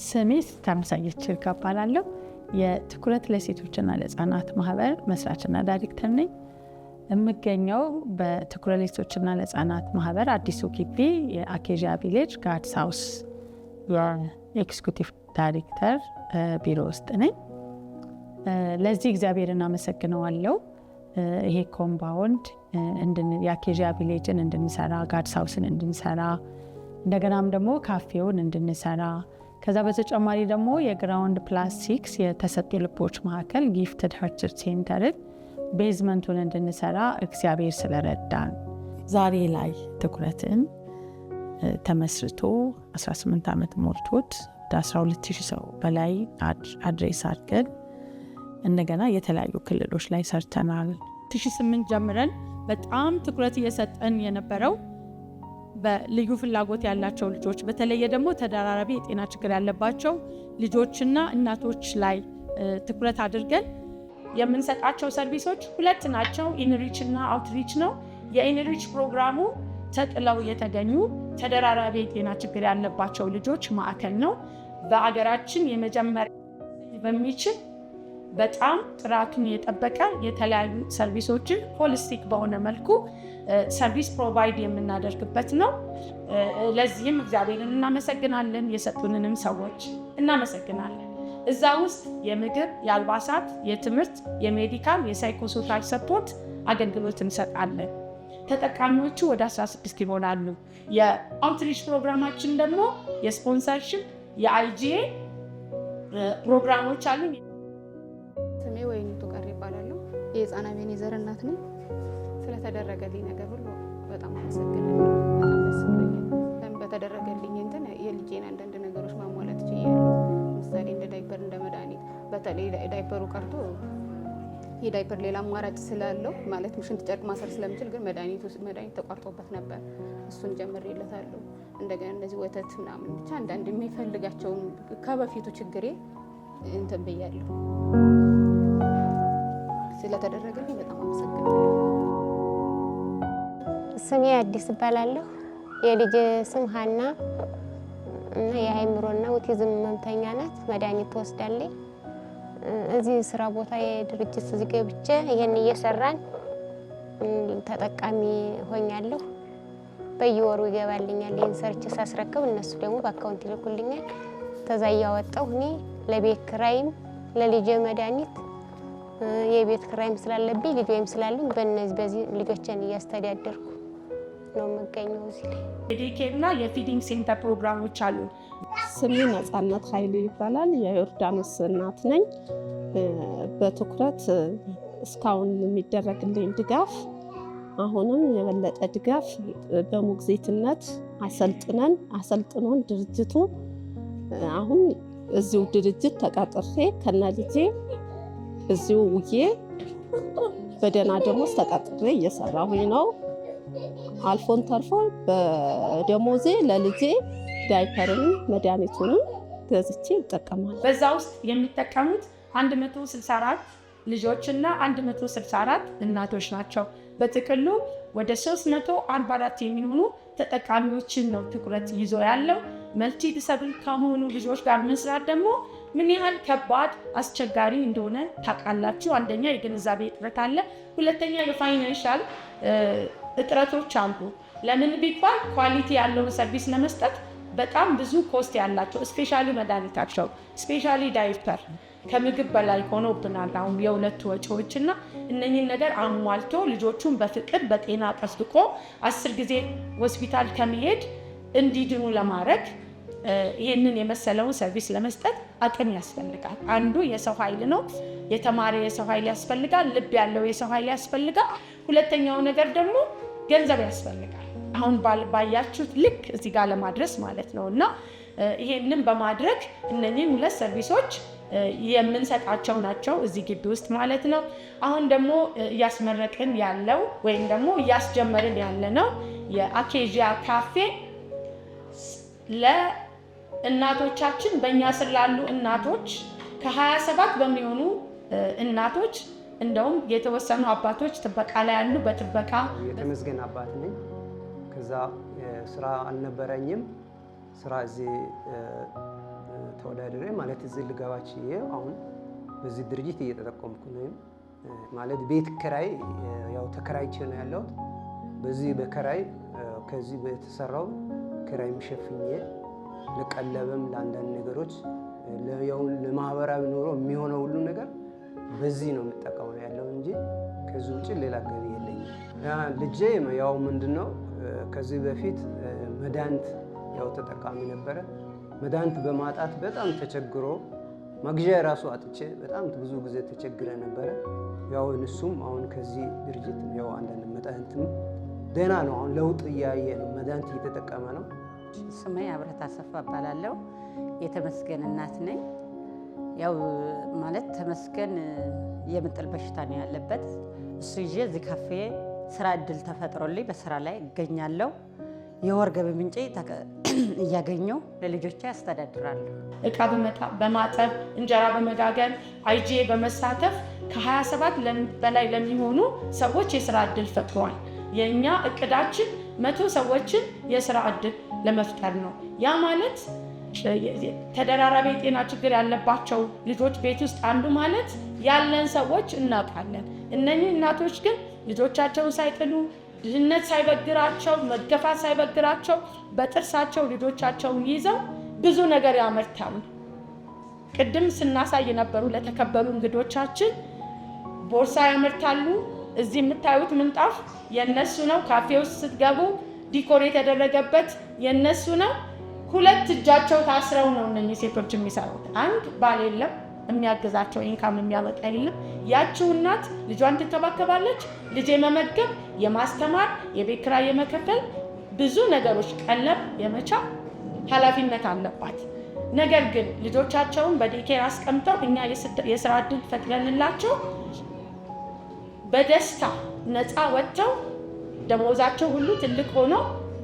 ስሜ ታምሳየች እባላለሁ። የትኩረት ለሴቶችና ለህፃናት ማህበር መስራችና ዳይሬክተር ነኝ። የምገኘው በትኩረት ለሴቶችና ለህፃናት ማህበር አዲሱ ግቢ የአኬዥያ Village God's House የ executive director ቢሮ ውስጥ ነኝ። ለዚህ እግዚአብሔርን አመሰግነዋለሁ። ይሄ compound የአኬዥያ Village ን እንድንሰራ፣ God's House ን እንድንሰራ፣ እንደገናም ደግሞ ካፌውን እንድንሰራ፣ ከዛ በተጨማሪ ደግሞ የ ground +6 የተሰጡ ልቦች ማዕከል Gifted Heart Center ን basement ኡን እንድንሰራ እግዚአብሔር ስለረዳን ዛሬ ላይ ትኩረትን ተመስርቶ 18 ዓመት ሞልቶት ወደ 12,000 ሰው በላይ address አድርገን እንደገና የተለያዩ ክልሎች ላይ ሰርተናል። 2008 ጀምረን በጣም ትኩረት እየሰጠን የነበረው በልዩ ፍላጎት ያላቸው ልጆች፣ በተለየ ደግሞ ተደራራቢ የጤና ችግር ያለባቸው ልጆችና እናቶች ላይ ትኩረት አድርገን የምንሰጣቸው service ኦች ሁለት ናቸው። Inreach እና outreach ነው። የ inreach ፕሮግራሙ ተጥለው የተገኙ ተደራራቢ የጤና ችግር ያለባቸው ልጆች ማዕከል ነው። በአገራችን የመጀመሪያ በሚችል በጣም ጥራቱን የጠበቀ የተለያዩ service ኦችን holistic በሆነ መልኩ service provide የምናደርግበት ነው። ለዚህም እግዚአብሔርን እናመሰግናለን። የሰጡንንም ሰዎች እናመሰግናለን። እዛ ውስጥ የምግብ፣ የአልባሳት፣ የትምህርት፣ የ medical፣ የ psychosocial support አገልግሎት እንሰጣለን። ተጠቃሚዎቹ ወደ 16 ይሆናሉ። የ outreach ፕሮግራማችን ደግሞ የ sponsorship፣ የ IGA ፕሮግራሞች አሉ። ስሜ ወይኒቱ ቀር ይባላለሁ። የህፃን አቤኔዘር እናት ነኝ። ስለተደረገልኝ ነገር ሁሉ በጣም አመሰግናለሁ። በጣም ደስ ብሎኛል። ለምን በተደረገልኝ እንትን የልጄን አንዳንድ ነገሮች ማሟላት ችያለሁ። ምሳሌ እንደ ዳይፐር፣ እንደ መድኃኒት፣ በተለይ ዳይፐሩ ቀርቶ የዳይፐር ሌላ አማራጭ ስላለው፣ ማለት ሽንት ጨርቅ ማሰር ስለምችል፣ ግን መድኃኒት ተቋርጦበት ነበር። እሱን ጀምሬለታለሁ። እንደገና እንደዚህ ወተት ምናምን፣ ብቻ አንዳንድ የሚፈልጋቸውን ከበፊቱ ችግሬ እንትን ብያለሁ። ስለተደረገልኝ በጣም አመሰግናለሁ። ስሜ አዲስ እባላለሁ። የልጄ ስም ሀና እና የአእምሮና ኦቲዝም ህመምተኛ ናት። መድኃኒት ትወስዳለች። እዚህ ስራ ቦታ የድርጅት እዚህ ገብቼ ይህን እየሰራን ተጠቃሚ ሆኛለሁ። በየወሩ ይገባልኛል። ይህን ሰርቼ ሳስረክብ እነሱ ደግሞ በ account ይልኩልኛል። ተዛ እያወጣሁ እኔ ለቤት ክራይም፣ ለልጄ መድኃኒት፣ የቤት ክራይም ስላለብኝ፣ ልጆችም ስላሉኝ በእነዚህ በዚህ ልጆችን እያስተዳደርኩ ነው የምገኘው እዚህ ላይ። የ daycare እና የ feeding center ፕሮግራሞች አሉ። ስሜ ነጻነት ኃይሉ ይባላል። የዮርዳኖስ እናት ነኝ። በትኩረት እስካሁን የሚደረግልኝ ድጋፍ፣ አሁንም የበለጠ ድጋፍ በሞግዚትነት አሰልጥነን አሰልጥኖን ድርጅቱ አሁን እዚሁ ድርጅት ተቀጥሬ ከነ ልጄ እዚሁ ውዬ በደህና ደሞዝ ተቀጥሬ እየሰራሁኝ ነው። አልፎን ተርፎ በደሞዜ ለልጄ ዳይፐርንም መድኃኒቱንም ገዝቼ እጠቀማለሁ። በዛ ውስጥ የሚጠቀሙት 164 ልጆችና 164 እናቶች ናቸው። በጥቅሉ ወደ 344 የሚሆኑ ተጠቃሚዎችን ነው ትኩረት ይዞ ያለው። Multi disable ከሆኑ ልጆች ጋር መስራት ደግሞ ምን ያህል ከባድ አስቸጋሪ እንደሆነ ታውቃላችሁ። አንደኛ የግንዛቤ እጥረት አለ። ሁለተኛ የ financial እጥረቶች አሉ። ለምን ቢባል quality ያለውን service ለመስጠት በጣም ብዙ cost ያላቸው፣ especially መድኃኒታቸው፣ especially diaper ከምግብ በላይ ሆኖብናል። አሁን የሁለቱ ወጪዎች እና እነኝህን ነገር አሟልቶ ልጆቹን በፍቅር በጤና ጠብቆ 10 ጊዜ ሆስፒታል ከመሄድ እንዲድኑ ለማድረግ ይህንን የመሰለውን service ለመስጠት አቅም ያስፈልጋል። አንዱ የሰው ኃይል ነው። የተማረ የሰው ኃይል ያስፈልጋል። ልብ ያለው የሰው ኃይል ያስፈልጋል። ሁለተኛው ነገር ደግሞ ገንዘብ ያስፈልጋል። አሁን ባያችሁት ልክ እዚህ ጋር ለማድረስ ማለት ነው። እና ይሄንን በማድረግ እነኚህን ሁለት service ኦች የምንሰጣቸው ናቸው እዚህ ግቢ ውስጥ ማለት ነው። አሁን ደግሞ እያስመረቅን ያለው ወይም ደግሞ እያስጀመርን ያለ ነው የአኬዥያ ካፌ ለእናቶቻችን፣ በእኛ ስር ላሉ እናቶች፣ ከ27 በሚሆኑ እናቶች፣ እንደውም የተወሰኑ አባቶች ጥበቃ ላይ ያሉ በጥበቃ የተመስገን አባት ነኝ። ከዛ ስራ አልነበረኝም። ስራ እዚህ ተቋም ተወዳድሬ ማለት እዚህ ልገባ ችዬ አሁን በዚህ ድርጅት እየተጠቀምኩ ነው። ማለት ቤት ኪራይ ያው ተከራይቼ ነው ያለሁት። በዚህ በከራይ ከዚህ በተሰራው ኪራይም ሸፍኜ ለቀለብም ለአንዳንድ ነገሮች ያው ለማህበራዊ ኑሮ የሚሆነው ሁሉ ነገር በዚህ ነው የምጠቀመው ያለው እንጂ ከዚህ ውጭ ሌላ ገቢ የለኝም። ልጄ ያው ምንድነው ከዚህ በፊት መድኃኒት ያው ተጠቃሚ ነበረ። መድኃኒት በማጣት በጣም ተቸግሮ መግዣ የራሱ አጥቼ በጣም ብዙ ጊዜ ተቸግረ ነበረ። ያው እሱም አሁን ከዚህ ድርጅት ያው አንዳንድ መድኃኒትም ደህና ነው። አሁን ለውጥ እያየ ነው። መድኃኒት እየተጠቀመ ነው። ስሜ አብረት አሰፋ እባላለሁ። የተመስገን እናት ነኝ። ያው ማለት ተመስገን የምጥል በሽታ ነው ያለበት። እሱ ይዤ እዚህ ካፌ ስራ እድል ተፈጥሮልኝ በስራ ላይ እገኛለሁ። የወር ገቢ ምንጭ እያገኘሁ ለልጆቼ አስተዳድራለሁ። እቃ በማጠብ፣ እንጀራ በመጋገር፣ IGA በመሳተፍ ከ27 በላይ ለሚሆኑ ሰዎች የስራ እድል ፈጥሯል። የእኛ እቅዳችን 100 ሰዎችን የስራ እድል ለመፍጠር ነው። ያ ማለት ተደራራቢ የጤና ችግር ያለባቸው ልጆች ቤት ውስጥ አንዱ ማለት ያለን ሰዎች እናውቃለን። እነኚህ እናቶች ግን ልጆቻቸውን ሳይጥሉ፣ ድህነት ሳይበግራቸው፣ መገፋት ሳይበግራቸው በጥርሳቸው ልጆቻቸውን ይዘው ብዙ ነገር ያመርታሉ። ቅድም ስናሳይ የነበሩ ለተከበሩ እንግዶቻችን ቦርሳ ያመርታሉ። እዚህ የምታዩት ምንጣፍ የነሱ ነው። ካፌ ውስጥ ስትገቡ decor የተደረገበት የነሱ ነው። ሁለት እጃቸው ታስረው ነው እነኚህ ሴቶች የሚሰሩት። አንድ ባል የለም የሚያግዛቸው፣ income የሚያመጣ የለም። ያችው እናት ልጇን ትንከባከባለች። ልጅ የመመገብ፣ የማስተማር፣ የቤት ኪራይ የመከፈል፣ ብዙ ነገሮች ቀለብ የመቻል ኃላፊነት አለባት። ነገር ግን ልጆቻቸውን በ daycare አስቀምጠው እኛ የስራ እድል ፈጥረንላቸው በደስታ ነፃ ወጥተው ደሞዛቸው ሁሉ ትልቅ ሆኖ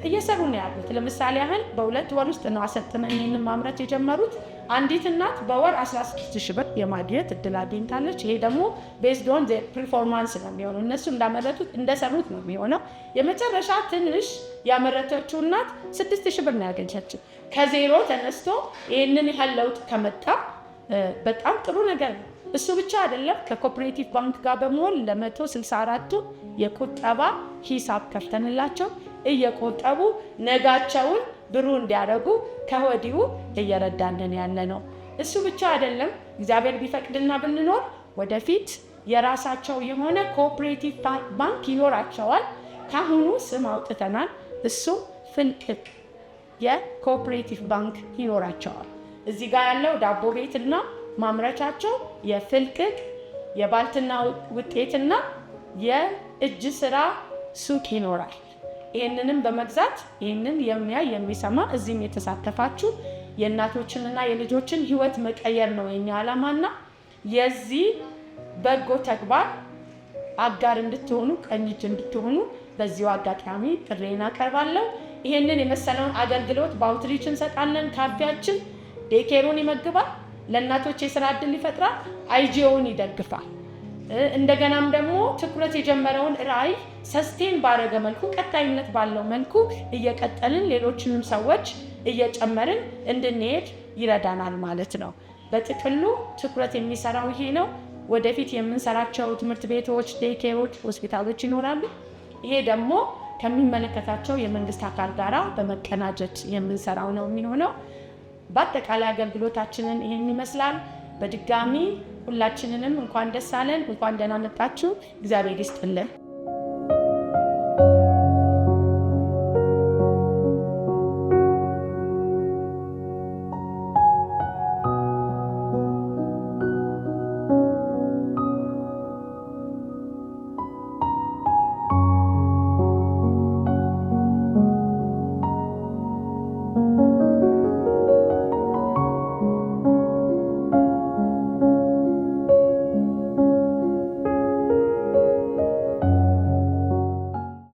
እየሰሩ ነው ያሉት። ለምሳሌ ያህል በ2 ወር ውስጥ ነው አሰልጥነን ይህንን ማምረት የጀመሩት። አንዲት እናት በወር 16 ሺህ ብር የማግኘት እድል አግኝታለች። ይሄ ደግሞ based on performance ነው የሚሆነው። እነሱ እንዳመረቱት እንደሰሩት ነው የሚሆነው። የመጨረሻ ትንሽ ያመረተችው እናት 6 ሺህ ብር ነው ያገኘችው። ከዜሮ ተነስቶ ይህንን ያህል ለውጥ ከመጣ በጣም ጥሩ ነገር ነው። እሱ ብቻ አይደለም። ከ cooperative ባንክ ጋር በመሆን ለ164ቱ የቁጠባ ሂሳብ ከፍተንላቸው እየቆጠቡ ነጋቸውን ብሩህ እንዲያደርጉ ከወዲሁ እየረዳንን ያለ ነው። እሱ ብቻ አይደለም። እግዚአብሔር ቢፈቅድና ብንኖር ወደፊት የራሳቸው የሆነ cooperative ባንክ ይኖራቸዋል። ካሁኑ ስም አውጥተናል። እሱ ፍልቅቅ የ cooperative ባንክ ይኖራቸዋል። እዚህ ጋር ያለው ዳቦ ቤትና ማምረቻቸው የፍልቅቅ የባልትና ውጤትና የእጅ ስራ ሱቅ ይኖራል። ይህንንም በመግዛት ይህንን የሚያይ የሚሰማ እዚህም የተሳተፋችሁ የእናቶችንና የልጆችን ሕይወት መቀየር ነው የኛ ዓላማና የዚህ በጎ ተግባር አጋር እንድትሆኑ፣ ቀኝ እጅ እንድትሆኑ በዚሁ አጋጣሚ ጥሪዬን አቀርባለሁ። ይህንን የመሰለውን አገልግሎት በ outreach እንሰጣለን። ካፌያችን daycare ኡን ይመግባል፣ ለእናቶች የስራ እድል ይፈጥራል፣ IGA ውን ይደግፋል። እንደገናም ደግሞ ትኩረት የጀመረውን ራዕይ sustain ባረገ መልኩ፣ ቀጣይነት ባለው መልኩ እየቀጠልን ሌሎችንም ሰዎች እየጨመርን እንድንሄድ ይረዳናል ማለት ነው። በጥቅሉ ትኩረት የሚሰራው ይሄ ነው። ወደፊት የምንሰራቸው ትምህርት ቤቶች፣ daycare ኦች፣ ሆስፒታሎች ይኖራሉ። ይሄ ደግሞ ከሚመለከታቸው የመንግስት አካል ጋራ በመቀናጀት የምንሰራው ነው የሚሆነው። በአጠቃላይ አገልግሎታችንን ይህን ይመስላል። በድጋሚ ሁላችንንም እንኳን ደስ አለን፣ እንኳን ደህና መጣችሁ። እግዚአብሔር ይስጥልን።